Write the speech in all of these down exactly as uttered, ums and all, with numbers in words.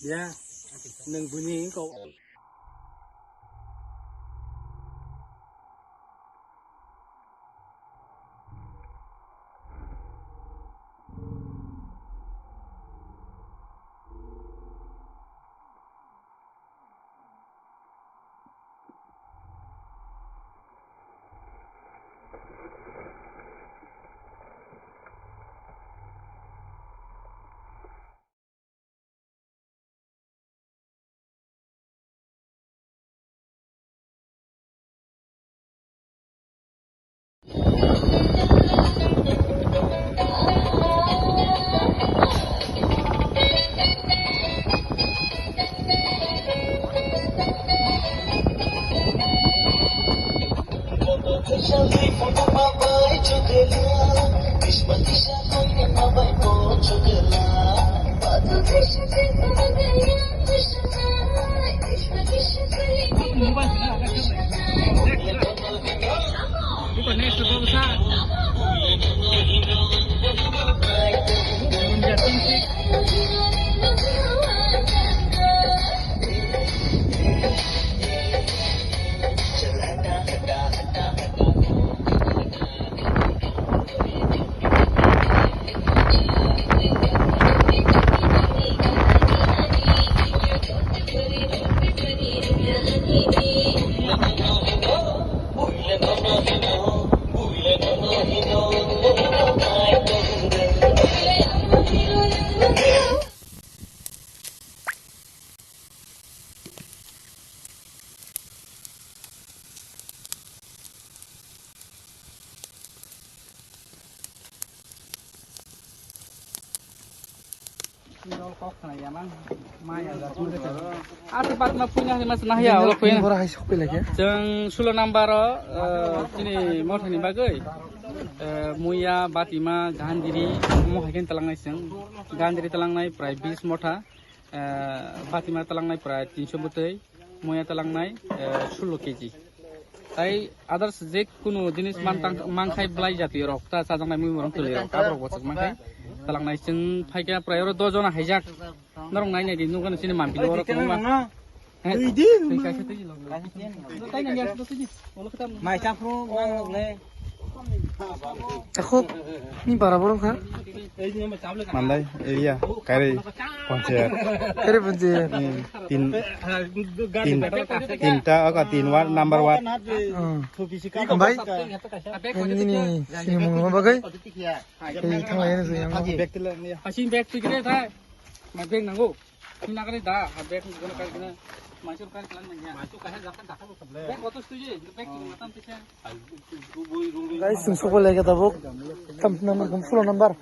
Ya, nang bini kau. Ate bat ma puina hini mas nahya, olo puina. Bora hai sok pila kya? Chwng sulo number o, eh, chini mothani bagwi, eh, muya, batima, gandiri, omo hai khe talangnai chwng. Gandiri talangnai prai bis motha, eh, batima talangnai prai tinso bwtwi. Muya talangnai, eh, sulo keji. Tai others je kunu jinis man tang, mankhai belai jati rok, ta chajaknai mui morong tuli rok, aborok bwswk mankhai. Talangnai chwng phaikha prai oro dos jona haijak. Norok nai nai di, nukgani chini mampili oro kwbangma. He? Twi kaisa twi log. Tai nang ya, twi di. Mai chaphru mang le. Takhuk ni bara borok kha. Mandai area, Kairei panchayat. Kairei panchayat. Hmm, tin, tin, tinta, oka tin ward, number ward. Hmm. Bai, nini sini mung bagwi. Tei thanglai ni yang. Bag tila ni. Asing bag tu kire thai. Ma bag nango. Hinakari da, ha bag ni guna kari guna. Mansur kari kalan nanya. Mansur kaya jakan jakan ko sable. Bag kotos tu je, bag kiri matam tisa. Guys, chwng sokoi lai kha tabuk. Tam number, kum sulo number.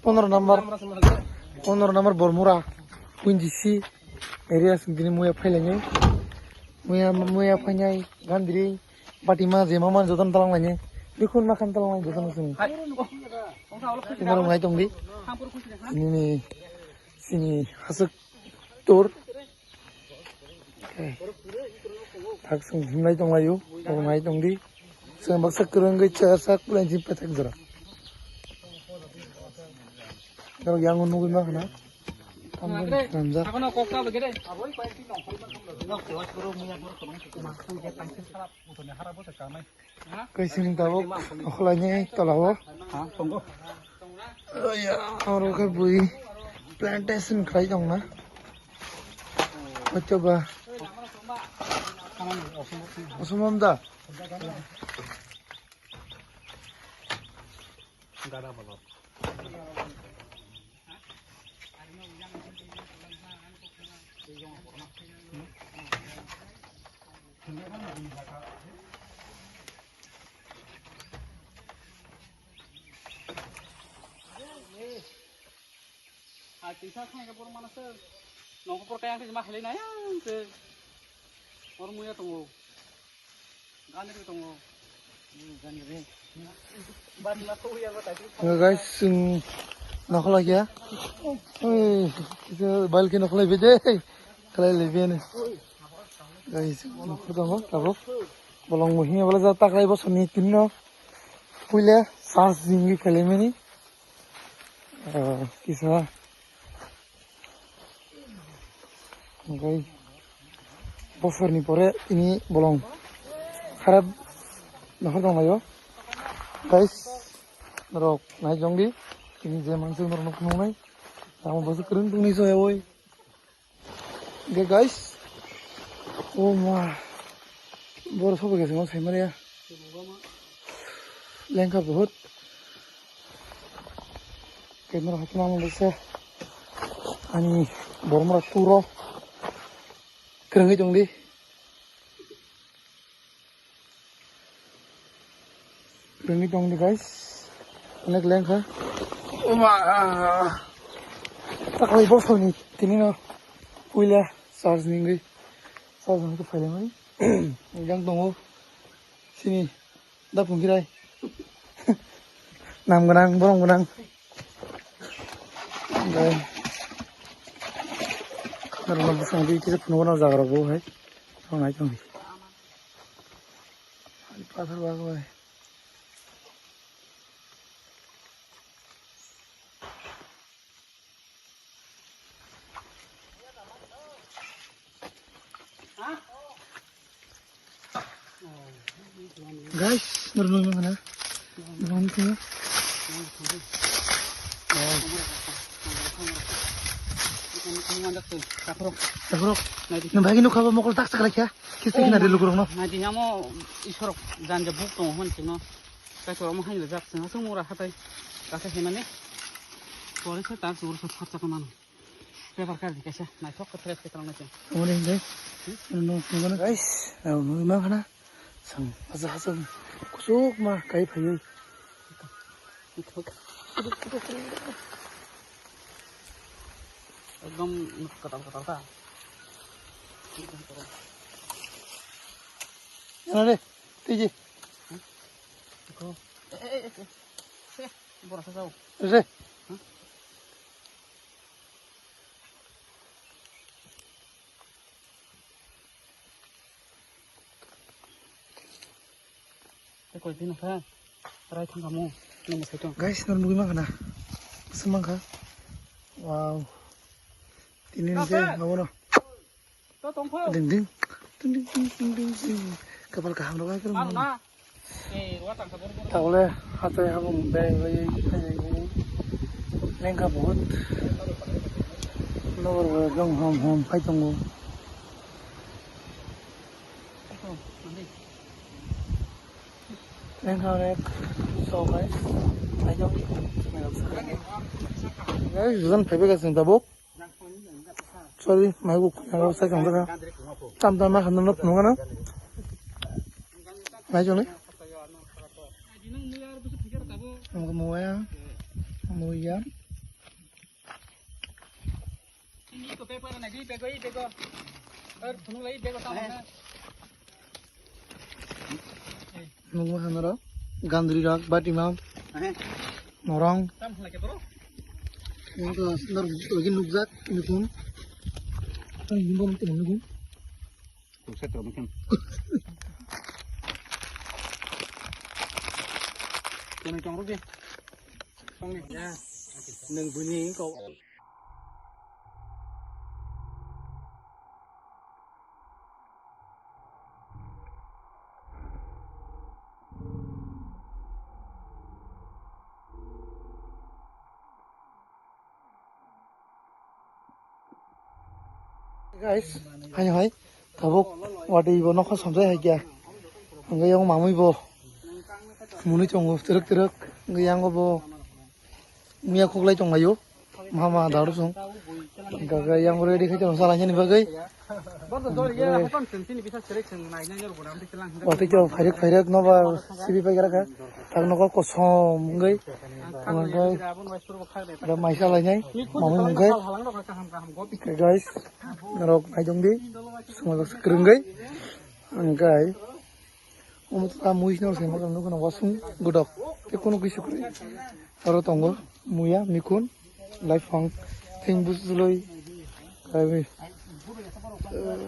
Pondro number. Pondro number Bormura. Punjisi. Area sing tini muya phai lai nai. Muya, muya phai nai. Gandri. Batima je ma man joton talang lai nai. Bikun ma khan talang lai joton sini. Ina rong lai tong di. Nini. Sini hasuk tur. Thak sung himlai tong laio, tong lai tong di. Sung baksa kwrwngwi cha sak plan jin pathak jora. Norok yang nugwi ma khana. Tamjani ranjak. Kaising tabuk nokhlaini tolao. Ha, tongo. Oya, oro khe bui plantation khlai tongna. Hwteba. Osomom da. Ah, tisa khna borok mana se. Nongkhor kaya khe ma khlai nai ang se. Or muya tongo. Gani ri tongo. Gani ri. Bari ma to ya ba tai. Hello guys, sing nokhola kya? Oi, kisa bal ke nokhola bede. Khlai le bene. Guys, nokhola tongo tabuk. Bolong muhi wala ja taklai bo soni tinno. Puila sas jingi khlai mani. Ah, kisa. Oke. Bosorni pore tini bolong harap nahar tonglaio. Guys, norok nai jongdi. Tini je mansuk norok nuknungnai. Tamo bosu kwrwng tongni soya oi. Oke, guys. Oh ma. Boro sobo gese mo saimariya. Lengkha buhut. Camera hapna ang bisa. Ani bormora turo. Kwrwngwi tongdi. Kwrwngwi tongdi, guys. Onek lengkha. Oma. Taklai bosorni tinino puila charge ningwi. Charge ningwi phailengwi. Yang tongo. Sini. Da phungkhirai. Nam gwnang, borom gwnang. Oke. Norokno bwskango tei kisa phunukgo jaga rok bo hai. Tongnai tongdi. Pathor bago hai. Guys, norok nugwi mankha na? Norok nugwi mankha na? Takhorok. Takhorok. Naidi. Nwng bai nukha bo mokol tak sak laikha. Kisa kisa nadi lukurokno. Naidi amo isorok janja buk tongo hwn sino. Kaitor omo haino jak swnga sung mura hatai. Kasa himani. Pore se ta sur sa thap chakmano. Paper card kaisa naithok khe fresh khe twlang nai chwng. Omo ni hwnkhe. Hmm? Ano nukmano. Guys, ang nukma khana. Sang asa asa kusuk ma kai phaiwi. Ekdom nuk katal katal ta. Yana de, tiji. Hmm? Ko. Eh, eh, eh, eh. Se, bora sa sao. Re. Hmm? Tei koi bini khe rai thang kamo nini saitung. Guys, nang nugwi mankha na? Sung mankha. Wow. Tini ni je abono. Ding ding. Ding ding ding ding ding ding. Kapal kaham rok ai. Tabole hatai habung bag bai bai bai. Lengkha buhut. Nogor bo ekdom hom hom phai tongo. Lengkha onek so guys. Phai tongo. Guys, jujan phaibai ka chwng tabuk. Sorry, mai bu khunang sai song da. Tam tam ma khan no phunung na. Mai jone. Ang muya, muya. Ini ko paper na di bego i bego. Er phunung lai bego tam na. Nukma khanaro gandri rok, batima, norong. Nokto sundor lagi nukjak, nukun. Ang himbo nukun. Kuksa tong nukun. Kami tong rugi. Tong ni. Ya. Neng bunyi kau. Guys, hai hai, tabuk wadi bo nokha somjai hai kya. Hingke yang mamui bo muni tongo, terek terek, hingke yang bo muya khuklai tonglaio. Mama daru song. Gaga yang ready khai tong salai ni bagwi. Watwi kyo phairek phairek no ba sibi pai gara kha. Thang no kosom wngwi. Wngwi da mai salai nai. Mama wngwi. Guys, norok nai dong di. Suma kwrwngwi. Wngwi. Omo ta mui sino se makan nukuna wasung godok. Te kono kisi kwrwi. Aro tongo muya, mikun, laifang, thing bujloi. Kabi, eh,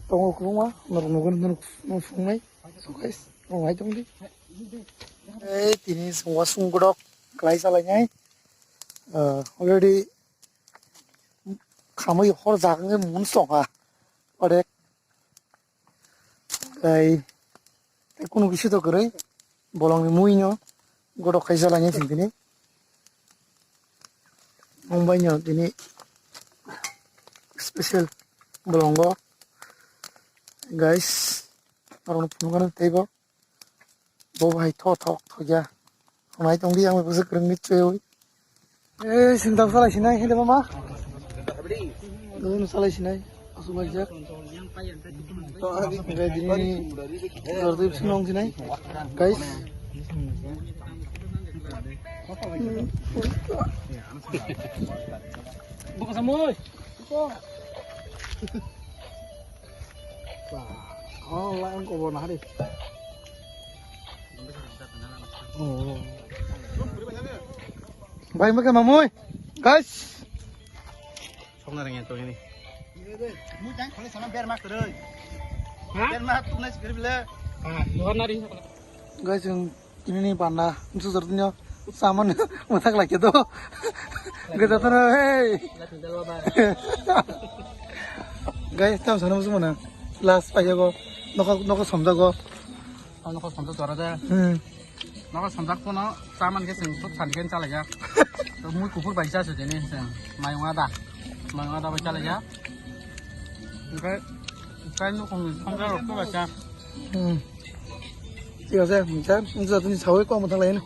tongo kwbangma, norok nukun, norok nuksungnai. So guys, norok hai tongdi. Eh, tini wasung godok, klai salainai. Eh, already khamwi hor jak wngwi mun songha. padek. Tei, tei kunu kisi to kwrwi, bolongni mui no godok khai jala ni thwng tini. Mumbai no tini special bolongo, guys, aro no phunukano teibo. Bo bai tho tho tho ya. Hwnai tong di ang bwswk kwrwng ni chwewoi. Eh, sing tang salai sinai, hede mama. Dun salai sinai, asuk laijak. Hwnkhe dini ni jordip sing nong sinai, guys. Buka samoi. Oh, lang ko bona hari. Oh. Bai, makan mamui. Guys. Songna rengya to ini. Mu jang khole sana ber ma kwrwi. Ha? Ber ma tu nai kwrwi bile. Ah, luar nari. Guys, yung Ini ni panda, itu sepertinya sama nih, masak lagi tuh. Kita tuh, hey. Guys, tam sana musuh mana? Last pakai go, noko noko somda go. Ang nokol somjak jora de. Hmm. Nokol somjak pono chaman khe chwng sub sani khe chalaijak. To mui kuphur bai cha sujeni chwng. Mayung ada. Mayung ada bai chalaijak. Oke. Kai nokol somjak rok to bai cha. Hmm. Thik ase, mungsa, mungsa tuni sawi kok motha lai no.